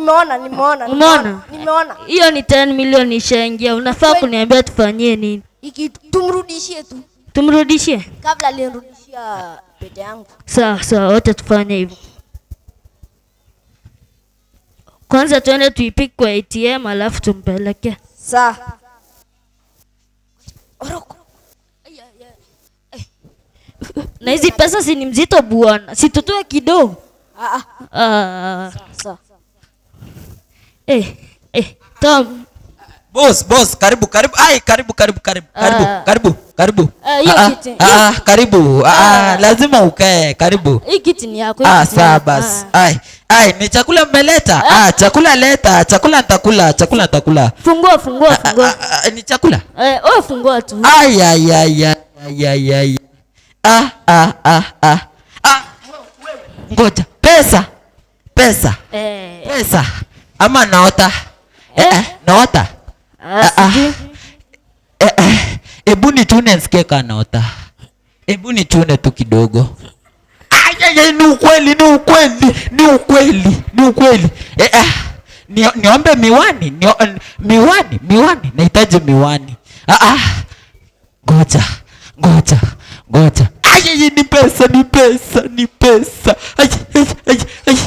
Nimeona, nimeona. Umeona? Nimeona. Hiyo ni 10 milioni ishaingia. Unafaa kuniambia tufanyie nini? Iki tumrudishie tu. Tumrudishie? Kabla alinirudishia pete yangu. Sawa sawa, wote tufanye hivyo. Kwanza tuende tuipike kwa ATM alafu tumpeleke. Sawa. Oroko. Na hizi pesa si ni mzito bwana. Si tutoe kidogo. Ah ah. Ah, Sawa. eh, eh, Tom. Boss, boss, karibu, karibu. Ai, karibu, karibu, karibu, karibu, Ah. karibu, karibu. Ah, hiyo Ah, ah, kiti. ah, karibu. Ah, lazima ukae, karibu. Hii kiti ni yako. Hii Ah, kiti ni sawa yako. basi. Ah. Ai, ai, ni chakula mmeleta? Ah, chakula leta, chakula nitakula, chakula nitakula. Fungua, fungua, fungua. Ah, ah, ni chakula? Eh, wewe fungua tu. Ai, ai, ai, ai, ai, ai, ai. Ah, ah, ah, ah. Ah, ngoja. Pesa. Pesa. Eh, Pesa. Ama naota. Eh, eh, naota. ah, Ah, ah. sijui. Eh, eh, ebu nichune nisikie kaa naota. Ebu nichune tu kidogo. Ai, ai, ai, ni ukweli, ni ukweli, ni ukweli, ni ukweli. Eh, eh, niombe miwani, miwani, miwani, nahitaji miwani. Ah, ah. Ngoja, ngoja, ngoja. Ai, ai, ni pesa, ni pesa, ni pesa. Ai, ai, ai, ai.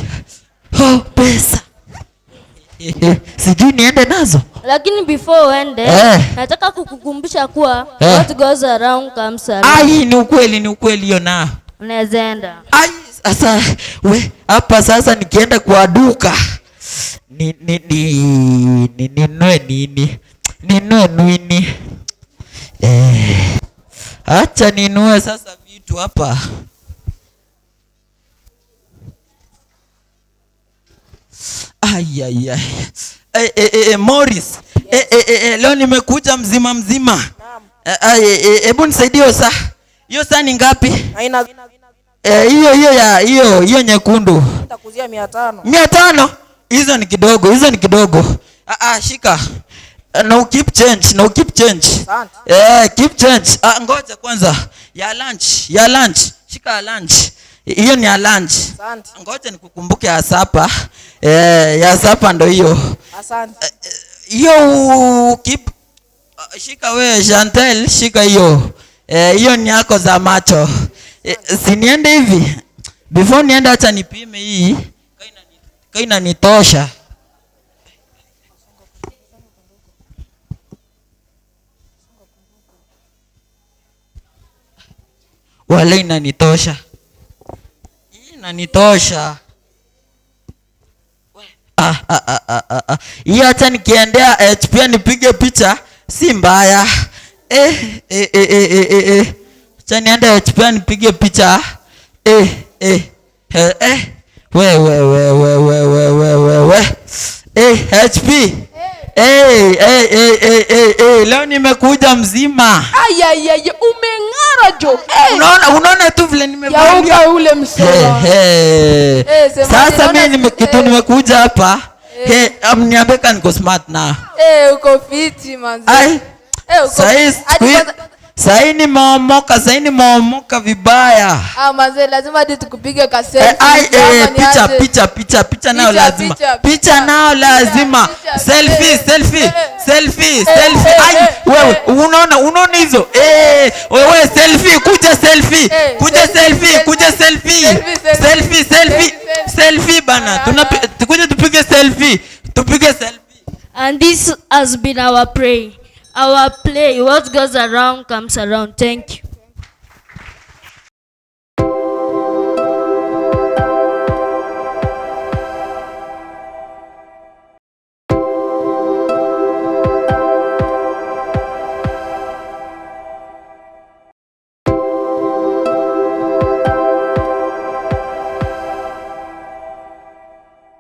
Oh, pesa. Eh, eh, sijui niende nazo. Lakini before uende, nataka kukukumbusha kuwa what goes around comes around. Ai, ni ukweli, ni ukweli hiyo na. Unaweza enda. Ai, sasa we hapa sasa nikienda kwa duka ni ni ni ni ninunue nini? Ninunue nini? Eh, acha ninunue sasa vitu hapa. Ai, ai, ai. Eh, eh, eh, Morris. Eh, eh, eh, eh, leo nimekuja mzima mzima. Eh, eh, eh, hebu nisaidie hiyo saa. Hiyo saa ni ngapi? Haina. Eh, hiyo hiyo ya hiyo hiyo nyekundu. Nitakuzia 500. 500? Hizo ni kidogo, hizo ni kidogo. Ah, ah, shika. No keep change, no keep change. Asante. Eh, keep change. Ah, ngoja kwanza. Ya lunch, ya lunch. Shika ya lunch. Hiyo ni ya lunch. Asante. Ngoja nikukumbuke ya sapa. Eh, ya sapa ndo hiyo. Asante. Hiyo keep, shika we Chantel, shika hiyo. Eh, hiyo ni yako za macho. Eh, si niende hivi. Before niende acha nipime hii. Kaina nitosha. Wala inanitosha. Hii inanitosha. Ah, ah, ah, ah, ah, ah. Hii acha nikiendea pia nipige picha, si mbaya. Eh, eh, eh, eh, eh, eh, eh. Acha niende pia nipige picha. Eh, eh, eh, eh. We, we, we, we, we, we, we, we, we. Eh, HP. Eh, eh, eh, eh, eh, eh. Leo nimekuja mzima. Ay, ay, ay, umeng'ara jo. Eh. Unaona, unaona tu vile nimevalia. Yauka ule msela. Hey, hey. Eh, sema Sasa naona mimi kitu nimekuja hapa. Hey, niambie kama niko smart na. Eh, uko fiti manzi. Ai. Eh, uko Sahi fiti. Hadi kwanza sahi nimeomoka, sahi nimeomoka vibaya. Ah, manze lazima hadi tukupige ka selfie. Eh, ai, Ama eh, ni picha, aje? picha, picha, picha nao Picha, lazima. picha, Picha picha, nao lazima. picha, Selfie, eh, selfie, eh, selfie, eh, selfie. eh, Ai, eh, wewe, eh. unaona, unaona hizo? Eh, wewe selfie, kuja selfie. Eh, Kuja selfie, selfie, kuja selfie, selfie. selfie, Selfie, selfie, selfie, selfie bana. Ah, ah. Tukuje tupige selfie. Tupige selfie. And this has been our play. Our play, what goes around comes around. Thank you.